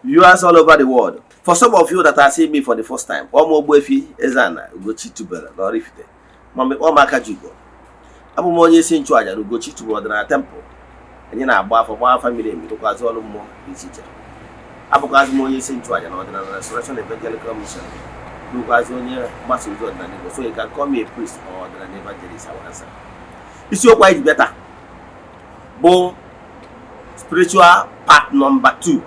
Viewers all over the world, for some of you that are seeing me for the first time, kpọọ m Ogbuefi Eze-Ana Ugochi tubelu na Oraifite, ma mgbe kpọọ m Akajiugo. Abụ m onye isi nchụaja na Ugochi tubelu ọdịnala temple. Anyị na-agba afọ, gbaa afa miri emi, rụkwazị ọrụ mmụọ dị iche iche. Abụkwazị m onye isi nchụaja na Ọdịnala Restoration Evangelical Mission, bụrụkwazị onye mgbasa ozi ọdịnala Igbo. So you can call me a priest or ọdịnala evangelist, I will answer. Isiokwu anyị ji bịa taa bụ spiritual part number 2.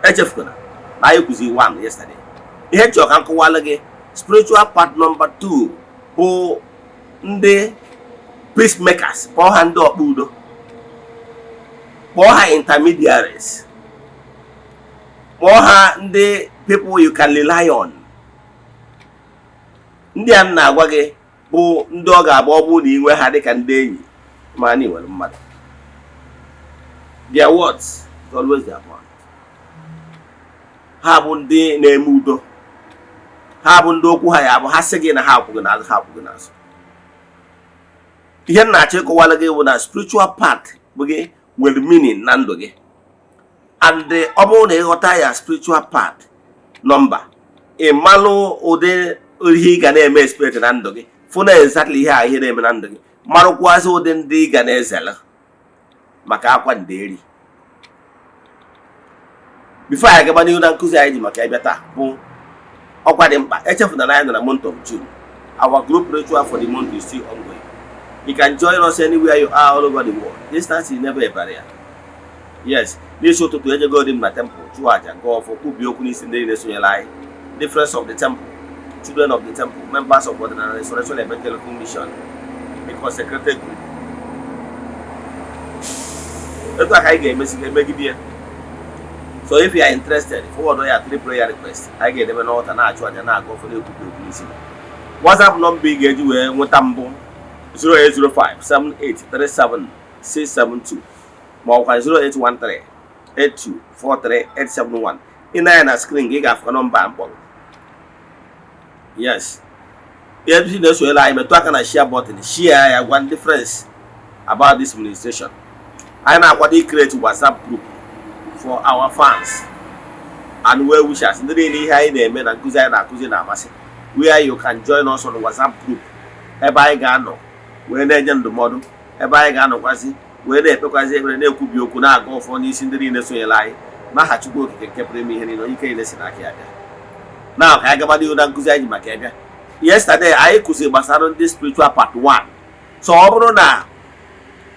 Echefukwana na anyị kụziri 1 yesterday. Ihe nchọrọ ka m kọwalụ gị, spiritual part number 2 bụ ndị peacemakers. Kpọọ ha ndị ọkpa udo, kpọọ ha intermediaries, kpọọ ha ndị people you can rely on. Ndị a m na-agwa gị bụ ndị ọ ga-agba ọ bụrụ na ị nwee ha dịka ndị enyi, ma na ị nwere mmadụ. Their words is always their bond. Ha bụ ndị na-eme udo. Ha bụ ndị okwu ha ya bụ ha sị gị na ha akwụghị n'azụ, ha akwụghị n'azụ. Ihe m na-achọ ịkọwara gị bụ na spiritual part bụ gị nwere meaning na ndụ gị, and ọ bụrụ na ịghọta ya, spiritual part number, ị malụ ụdị ihe ị ga na-eme expect na ndụ gị, fụ na exactly ihe a ihe na-eme na ndụ gị, marụkwazị ụdị ndị ị ga na-ezere maka akwa nderi. Before anyị gaba n'ihu na nkụzi anyị ji maka ịbịa taa, bụ ọkwa dị mkpa. Echefuna na anyị nọ na month of June. Our group ritual for the month is still ongoing. You can join us anywhere you are all over the world. Distance is never a barrier. Yes, n'isi ụtụtụ ejego dị m na temple, chụọ aja, gọọ ọfọ, kwubie okwu n'isi ndị niile sonyere anyị, the friends of the temple, children of the temple, members of Ọdịnala Restoration Evangelical Mission, the consecrated group. Etu a ka anyị ga-emesi ga-emegide ya. So if you are interested, forward ya three prayer request. Anyị ga-edebe n'ọta, na-achụ aja, na-agụ ọfọ, na-ekwubi okwu n'isi. WhatsApp nọmba ị ga-eji wee nweta mbụ 08057837672, ma ọkwa 08138243871. Ị na-anya na screen gị, ị ga-afụ nọmba mkpọrọ. Yes, ihe ndị na-esonyere anyị, metụ aka na share button, share ya, gwa ndị friends about this ministration. Anyị na-akwado create WhatsApp group for our fans and well wishers, ndị niile ihe anyị na-eme na nkụzi anyị na-akụzi na-amasị, where you can join us on WhatsApp group, ebe anyị ga-anọ wee na-enye ndụmọdụ, ebe anyị ga-anọkwazi wee na-ekpekwazi ekpere, na-ekwubi okwu, na-aga ụfọ n'isi ndị niile sonyere anyị, n'aha Chukwu Okike nke pụrụ ime ihe niile, onye ike niile si n'aka ya bịa. Na ka anyị gaba n'ihu na nkụzi anyị ji maka ịbịa. Yesterday anyị kụziri gbasara ndị spiritual part 1. So ọ bụrụ na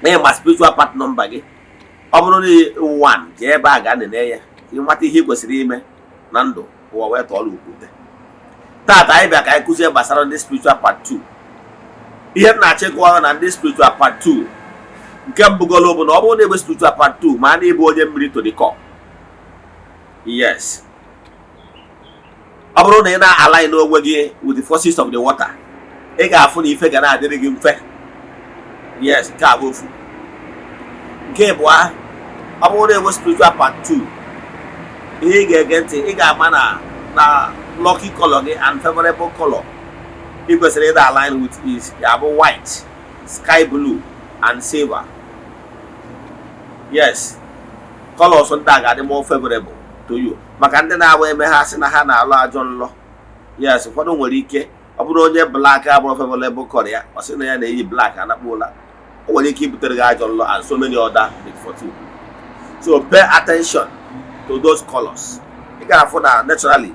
ịma spiritual part number gị, ọ bụrụ na 1, jee ebe a ga nene ya, ịmata ihe ị kwesịrị ime na ndụ ụwa wee tọọrọ ukwute. Taata anyị bịa ka anyị kụzie gbasara ndị spiritual part 2. Ihe m na-achọ ịkọwara na ndị spiritual part 2, nke mbụgolo bụ na ọ bụrụ na ebe spiritual part 2, ma a na-ebu onye mmiri to the core. Yes, ọ bụrụ na ị na-align onwe gị with the forces of the water, ị ga-afụ na ife ga na-adịrị gị mfe. Yes, nke a bụ ofu. Nke ịbụa, ọ bụrụ na enwe spiritual part 2, ihe ị ga-ege ntị, ị ga-ama na lucky color gị and favorable color ị kwesịrị ịda align with is ya bụ white, sky blue and silver. Yes, colors ndị a ga-adị more favorable to you. Maka ndị na-agba eme ha sị na ha na-alụ ajọ nlọ. Yes, ụfọdụ nwere ike ọ bụrụ onye black abụrụ favorable color ya, ọ sị na ya na-eyi black anakpuola, o nwere ike ibutere gị ajọ nlọ and so many other big fortune. So pay attention to those colors. Ị ga-afụ na naturally,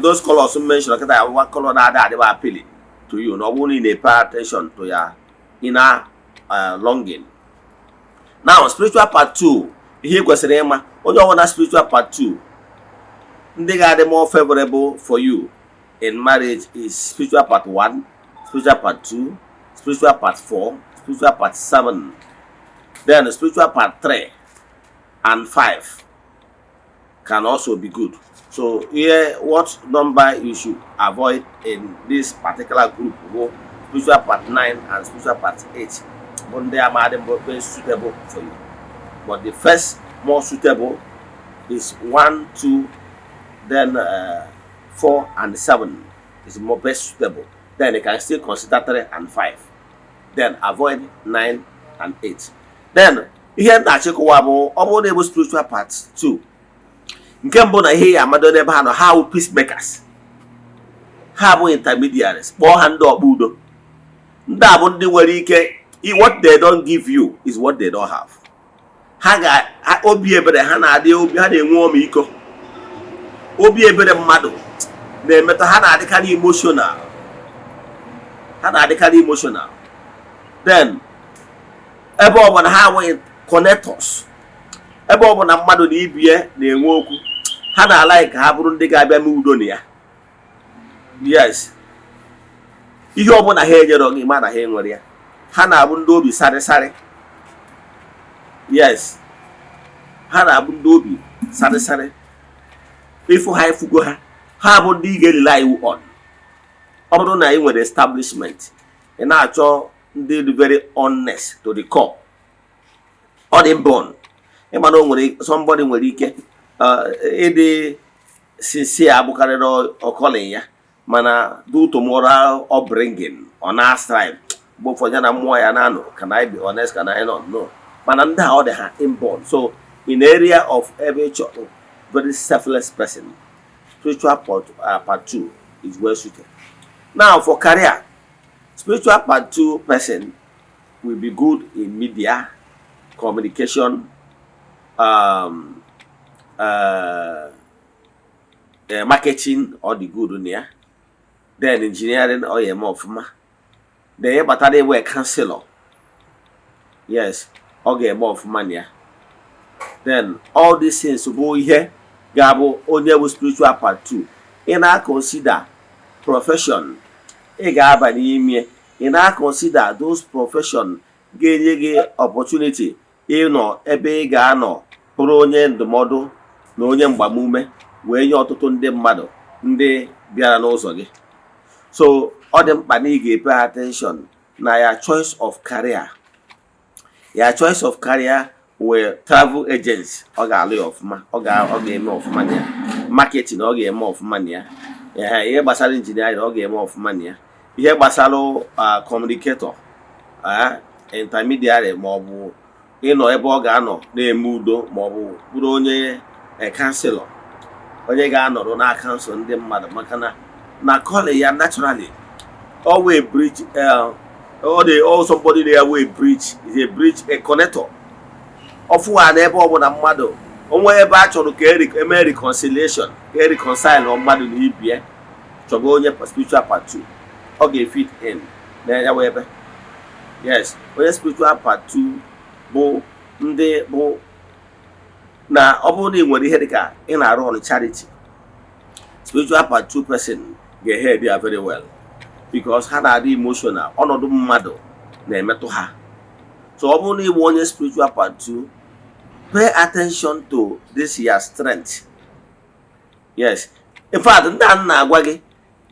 those colors mention kịta ya abụwa color na-adị adịba appealing to you, na ọ bụrụ na ị na-pay attention to ya inner longing. Now, spiritual part 2, ihe ị kwesịrị ịma, onye ọbụla spiritual part 2, ndị ga-adị more favorable for you in marriage is spiritual part 1, spiritual part 2, spiritual part 4, spiritual part 7, then spiritual part 3 and 5 can also be good. So here, what number you should avoid in this particular group bụ spiritual part 9 and spiritual part 8, bụ ndị amadị mbụ best suitable for you. But the first more suitable is 1, 2, then 4 and 7 is more best suitable. Then you can still consider 3 and 5, then avoid 9 and 8. Then ihe m na-achịkọwa bụ, ọ bụrụ na ebu spiritual part 2 Nke mbụ na ihe ya amado n'ebe ha nọ, ha wụ peacemakers, ha bụ intermediaries. Kpọọ ha ndị ọkpọ udo. Ndị a bụ ndị nwere ike, what they don't give you is what they don't have. Ha ga obi ebere ha na-adị, obi ha na-enwe ọmịiko, obi ebere mmadụ na-emetụ ha, na-adịkarị emotional, ha na-adịkarị emotional. Then ebe ọ bụ na ha enweghị connectors, ebe ọ bụ na mmadụ na ibie na-enwe okwu, ha na-ala ka ha bụrụ ndị ga-abịa mee udo na ya. Yes, ihe ọbụla ha enyere gị, ma na ha enwere ya. Ha na-abụ ndị obi sarịsarị. Yes, ha na-abụ ndị obi sarịsarị. Ịfụ ha, ịfụgo ha, ha bụ ndị ị ga-erely on. Ọ bụrụ na ị nwere establishment, ị na-achọ ndị dị very honest to the core, ọ dị inborn. Ịma na o nwere somebody nwere ike ịdị sincere abụkarịrị ọkọlị ya, mana due to moral upbringing, ọ na-strive. Mgbe ụfọdụ ya na mmụọ ya na-anọ, "Can I be honest? Can I not?" No, mana ndị a, ọ dị ha inborn. So in area of ebe ị chọrọ very selfless person, spiritual part two is well suited. Now, for career, spiritual part two person will be good in media communication, marketing, ọ dị good na ya. Then engineering, ọ ya eme ọfụma. Then ihe kpatara ịbụ counselor, yes, ọ ga-eme ọfụma na ya. Then all these things bụ ihe ga-abụ onye bụ spiritual part 2. Ị na-consider profession ị ga-aba n'ime, ị na-consider those profession ga-enye gị opportunity ịnọ ebe ị ga-anọ bụrụ onye ndụmọdụ na onye mgbamume wee nye ọtụtụ ndị mmadụ ndị bịara n'ụzọ gị. So ọ dị mkpa na ị ga-pay attention na ya choice of career. Ya choice of career wee travel agents, ọ ga-alụ ya ọfụma, ọ ga-eme ọfụma na ya. Marketing, ọ ga-eme ọfụma na ya. Ehe, ihe gbasara engineering, ọ ga-eme ọfụma na ya. Ihe gbasara communicator, intermediary, ma ọ bụ ịnọ ebe ọ ga-anọ na-eme udo, ma ọ bụ bụrụ onye counselor, onye ga-anọrọ na counsel ndị mmadụ, maka na calling ya naturally ọ wee bridge, ọ dị all somebody there wee bridge, is a bridge, a connector. Ọfụ ha n'ebe ọbụla mmadụ onwe, ebe a chọrọ ka eme reconciliation, ka e reconcile mmadụ na ibie, chọga onye spiritual part 2, ọ ga-efit in na ya wee ebe. Yes, onye spiritual part 2 bụ ndị bụ na ọ bụrụ na ị nwere ihe dịka ị na-arụ ọrụ charity, spiritual part 2 person ga-ehead ya very well, because ha na-adị emotional, ọnọdụ mmadụ na-emetụ ha. So ọ bụrụ na ị bụ onye spiritual part 2, pay attention to this your strength. Yes, in fact, ndị a m na-agwa gị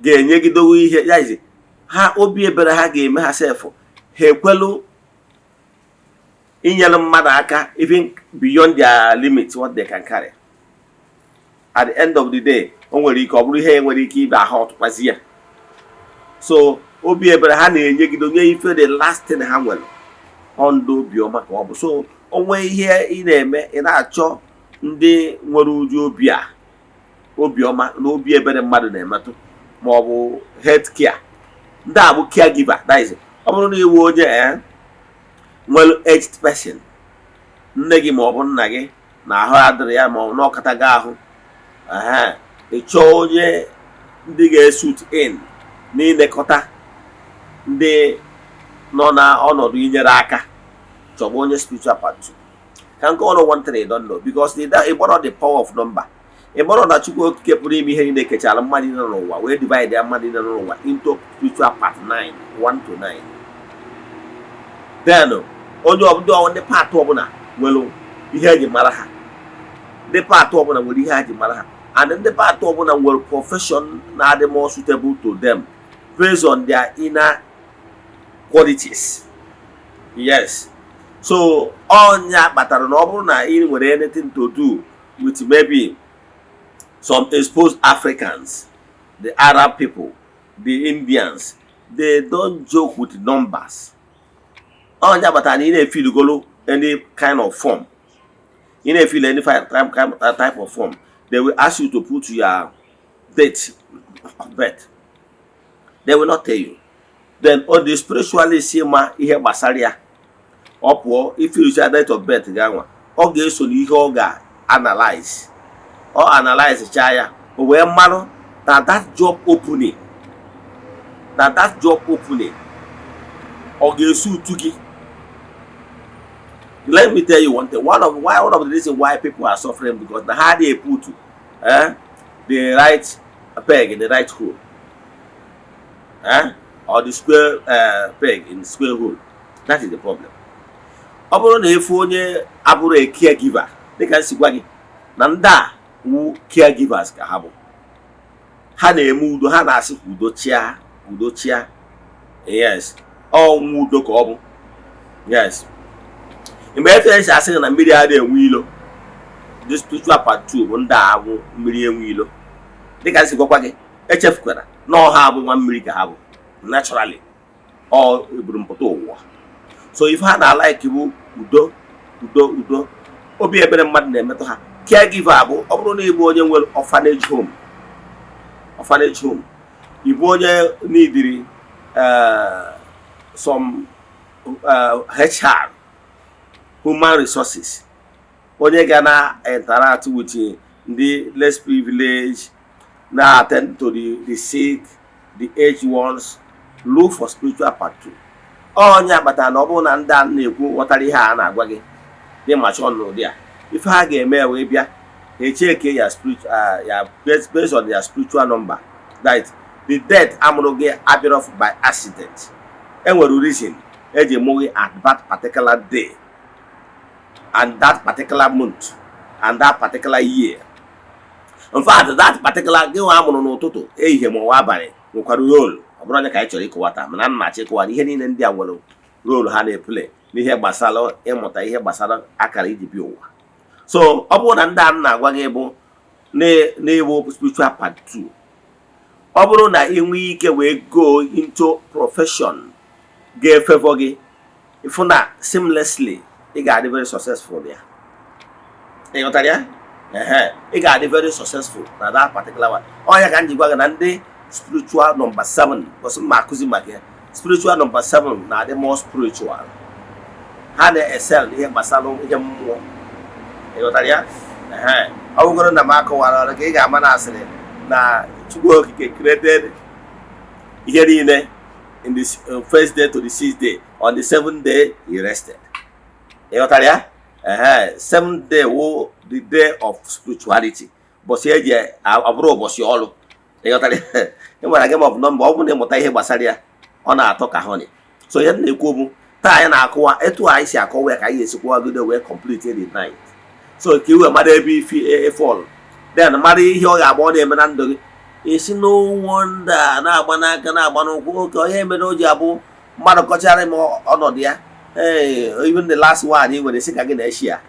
ga-enyegidowo ihe ya izi ha obi ebere, ha ga-eme ha sef ha ekwelu inyere mmadụ aka, even beyond their limit, what they can carry. At the end of the day, o nwere ike ọ bụrụ ihe nwere ike ibe ahụ ọtụkwazi ya. So obi ebere ha na-enyegide onye ife, the last thing ha nwere, ọ ndị obiọma ka ọ bụ. So onwe ihe ị na-eme, ị na-achọ ndị nwere ụdị obi a, obiọma na obi ebere mmadụ na-emetụ, ma ọ bụ health care. Ndị a bụ caregiver. That is, ọ bụrụ na iwu onye nwere aged person, nne gị ma ọ bụ nna gị na ahụ adịrị ya, ma ọ bụ na ọkatago ahụ, ehe, ị chọọ onye ndị ga-esuit in n'ilekọta ndị nọ na ọnọdụ inyere aka, chọba onye spiritual part 2. Ka nke ọrụ, one thing you don't know, because the ịgbọrọ the power of number, ịgbọrọ na Chukwu Okike pụrụ ime ihe niile kechara mmadụ niile n'ụwa, wee divide ya, mmadụ niile n'ụwa into spiritual part 9, 1 to 9. Then onye ọbụla, ndị part ọbụla nwere ihe eji mara ha, ndị part ọbụla nwere ihe ha ji mara ha, and ndị part ọbụla nwere profession na-adị more suitable to them based on their inner qualities. Yes, so ọnya kpatara na ọ bụrụ na ị nwere anything to do with maybe some exposed Africans, the Arab people, the Indians, they don't joke with numbers. Ọnya kpatara na ị na-efilugolo any kind of form, ị na-efil any type of form, They will ask you to put your date of birth. They will not tell you. Then on the spiritualist ma ihe gbasara ya, ọ pụọ ificha date of birth gị anwa, ọ ga-eso n'ihe ọ ga-analyze. Ọ analyze cha ya, o wee marụ na that job opening ọ ga-esu utu gị. Let me tell you one thing. One of the reasons why people are suffering, because na ha dey put the right peg in the right hole, or the square peg in the square hole. That is the problem. Ọ bụrụ na efu onye abụrụ a caregiver, dịka m si gwa gị na ndị a wu caregivers ka ha bụ, ha na-eme udo, ha na-asị ka udo chia, udo chia. Yes, ọnwụ udo ka ọ bụ. Yes, mgbe etu esi asị gị na mmiri adịghị enwe ilo, the spiritual part 2 bụ ndị a bụ mmiri enwe ilo. Dịka m si gwakwa gị, echefukwara na ọha abụ nwa mmiri ka ha bụ naturally, ọ eburumpụta ụwa. So ife ha na-alike bụ udo, udo, udo. Obi ebere mmadụ na-emetụ ha. Caregiver bụ ọ bụrụ na ịbụ onye nwere orphanage home, orphanage home, ịbụ onye nidiri some HR, human resources, onye ga na interact with ndị less privileged, na attend to the sick, the aged ones, look for spiritual part 2. Onye akpatara na ọ bụrụ na ndị a na-ekwu ghọtara ihe a na-agwa gị dị mature n'ụdị a, ife ha ga-eme wee bịa echeke ya spiritual ya based on their spiritual number, that the death amụrụ gị abịara by accident. Enwere reason eji mụ gị at that particular day and that particular month and that particular year. In fact, that particular gị nwa amụrụ n'ụtụtụ, ehihie ma ọwa abalị nwekwara role. Ọ bụrụ onye ka anyị chọrọ ịkọwa taa, mana m na-achọ ịkọwa na ihe niile ndị a nwere role ha na-eplay n'ihe gbasara ịmụta ihe gbasara akara iji bịa ụwa. So ọ bụrụ na ndị a m na-agwa gị bụ n'ịbụ spiritual part 2, ọ bụrụ na ị nwee ike wee go into profession ga-efavor gị, ịfụ na seamlessly ị ga-adị very successful ya. Ị ghọtara ya? Ehe, ị ga-adị very successful na that particular one. Ọ ya ka m ji gwa gị na ndị spiritual number 7 bọsị mma akụzi maka ya. Spiritual number 7 na-adị more spiritual, ha na-excel n'ihe gbasara ihe mmụọ. Ị ghọtara ya? Ehe, ọ bụgoro na m akọwara ọrụ ka ị ga-ama na asịrị na Chukwu Okike created ihe niile in the first day to the sixth day. On the seventh day he rested. Ị ghọtara ya? Ehe, seventh day wo the day of spirituality, ụbọchị eji ọ bụrụ ụbọchị ọrụ. Ị ghọtara ya? Ị nwere game of number. Ọ bụrụ na ịmụta ihe gbasara ya, ọ na-atọ ka honey. So ihe m na-ekwu bụ taa anyị na-akụwa etu anyị si akọwa ya ka anyị esikwagide wee complete the night, so ka i wee mara ebe ifi ịfọlụ, then mara ihe ọ ga-agba ọ na-eme na ndụ gị. Esi no wonder na-agba n'aka, na-agba n'ụkwụ oke onye mere o ji abụ mmadụ kọchara m ọnọdụ ya. Ee, even the last one ị nwere si ka gị na-eshi ya,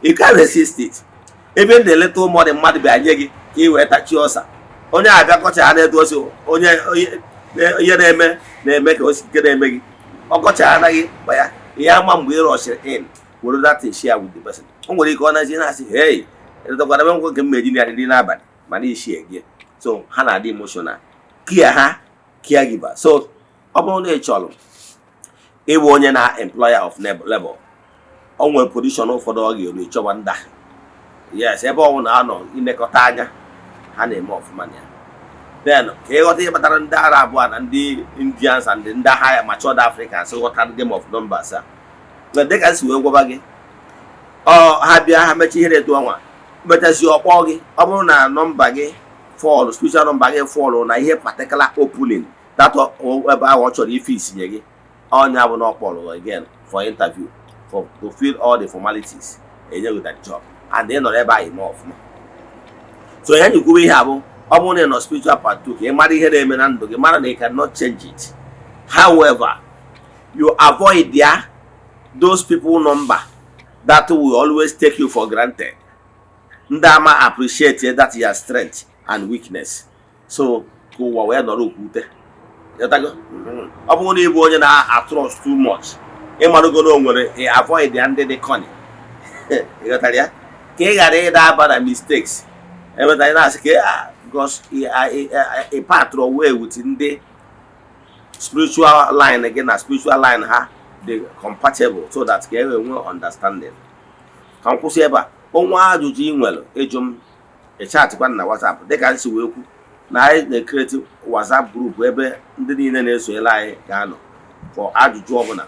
you can't resist it. Even the little money mmadụ bịa nye gị ka ị wee tachie ọsa, onye abịa kọcha na-edu osi onye ihe na-eme na-eme ka osi nke na-eme gị ọkọcha anaghị mkpa ya ihe ama mgbe ị rushiri in were that thing share with the person. O nwere ike ọ nazi na-asị, "Hey, edokwara m nkwe nke m meji na nri n'abalị," mana isi ege. So ha na-adị emotional care, ha caregiver. So ọ bụrụ na ị chọrọ ịbụ onye na employer of labor, o nwere position ụfọdụ ọ ga-eru ịchọba nda. Yes, ebe ọ na anọ ilekọta anya ha na-eme ọfụma na ya. Then ka ịghọta ihe kpatara ndị Arab a na ndị Indians and ndị agha matured Africans ghọtara game of numbers a na dịka m si wee gwaba gị, ọ ha bịa, ha mechaa ihe na-etu ọnwa mechazi ọkpọ gị. Ọ bụrụ na nọmba gị fall, spiritual nọmba gị fall na ihe particular opening that ebe ahụ ọ chọrọ ife isinye gị, ọnya bụ na ọ kpọrọ again for interview, for to fill all the formalities, enye gị that job and ị nọrọ ebe ahụ ime ọfụma. So ihe nyikwuwe ihe a bụ, ọ bụrụ na ị nọ spiritual part 2, ka ị mara ihe na-eme na ndụ gị, mara na ị cannot change it. However, you avoid there those people number that will always take you for granted, ndị ama appreciate that your strength and weakness. So ka ụwa wee nọrọ okwute. Ịghọtago? Ọ bụrụ na ị bụ onye na-atrust too much, ịmarụgo na o nwere, ị avoid ya ndị dị cunning. Ịghọtara ya? Ka ị ghara ịda aba na mistakes emeta anyị na-asị ka a because ị patro way with ndị spiritual line gị na spiritual line ha dị compatible, so that ka e wee nwee understanding. Ka m kwụsị ebe a. Onwe ajụjụ ị nwere ịjụ m, ị chatkwa na WhatsApp. Dịka m si wee kwu na anyị na-ecreate WhatsApp group ebe ndị niile na-esonyere anyị ga-anọ for ajụjụ ọbụla,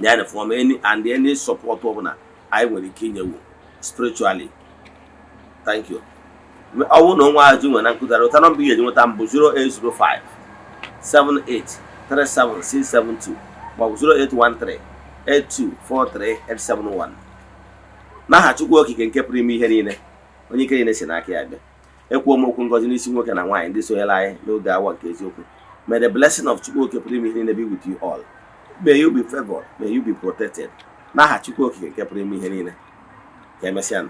yani from any and any support ọbụla anyị nwere ike inyewu spiritually. Thank you. Ọ bụrụ na onwe ajụjụ nwere na nkụzari ụta, nọmba ị ga-eji nweta m bụ 0805 7837672 maọbụ 0813 8243871. N'aha Chukwu Okike nke pụrụ ime ihe niile, onye ike niile si n'aka ya bịa, ekwuo m okwu ngọzi n'isi nwoke na nwaanyị ndị sonyere anyị n'oge awa nke eziokwu. May the blessing of Chukwu Okike pụrụ ime ihe niile be with you all. May you be favored, may you be protected. N'aha Chukwu Okike nke pụrụ ime ihe niile, ka emesịa.